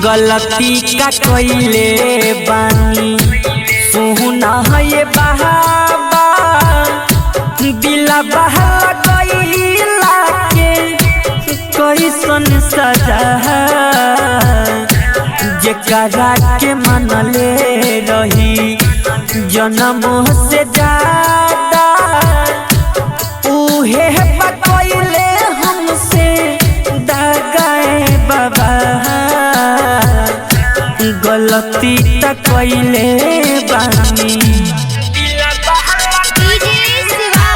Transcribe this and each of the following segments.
गलती का कइले बानी सुना है बहाबा दिला बहला गइला के कैसन सजा जेकरा के मनले रही जन्म से ज्यादा उहे बकैले हमसे दगाए बाबा गलती त कइले बानी। DJ Shiva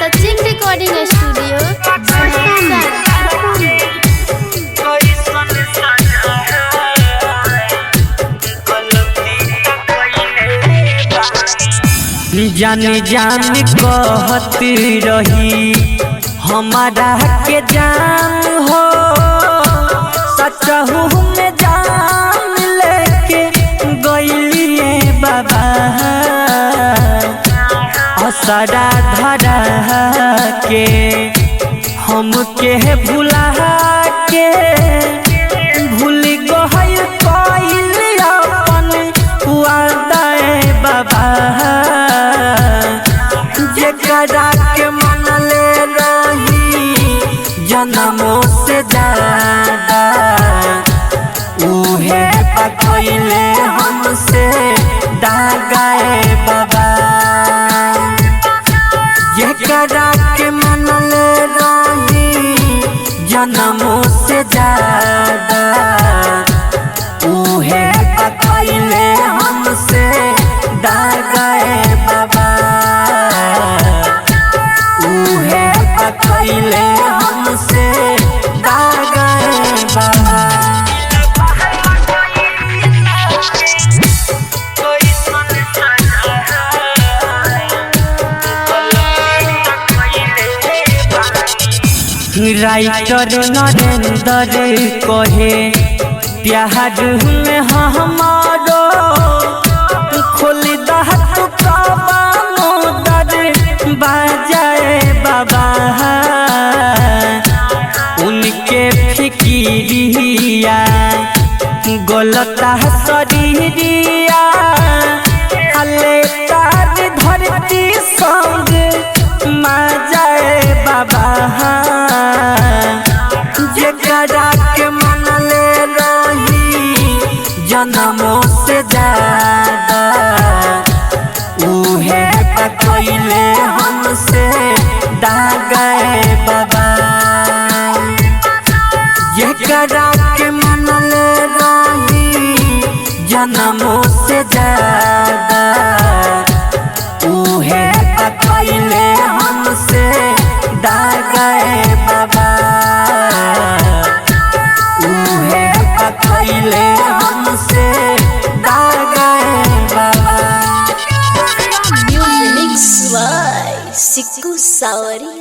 Sachin recording studio Sasaram. जान जान कहत रही हमारा के जान हो सचहु में जान लेके गइलिए बाबा असरा धरा के हमके भुला के भूल गइल कइल अपन वादा ए बाबा जेकरा के मनले रही जन्मों से ज्यादा उहे पकइले हमसे दागाए बाबा जेकरा के मनले रही जन्मों से ज्यादा उहे पकइले हमसे दागाए बाबा उहे पकइले हमसे दागाए बाबा। राइटर नरेंद्र कहे प्यार में हमारो खोल दह तू कबानो दर बाजाए बाबा उनके फिकिरिया गलता शरीरिया हले तार धरती संग मजाए बाबा जेकरा के मनले रही जन्मों से ज्यादा उहे पकइले हमसे दागाए बाबा जेकरा के मनले रही जन्मों से ज्यादा उहे पकइले हमसे दागाए बाबा उहे पकइले हमसे दागाए बाबा। Mix by Sikku Sawariya.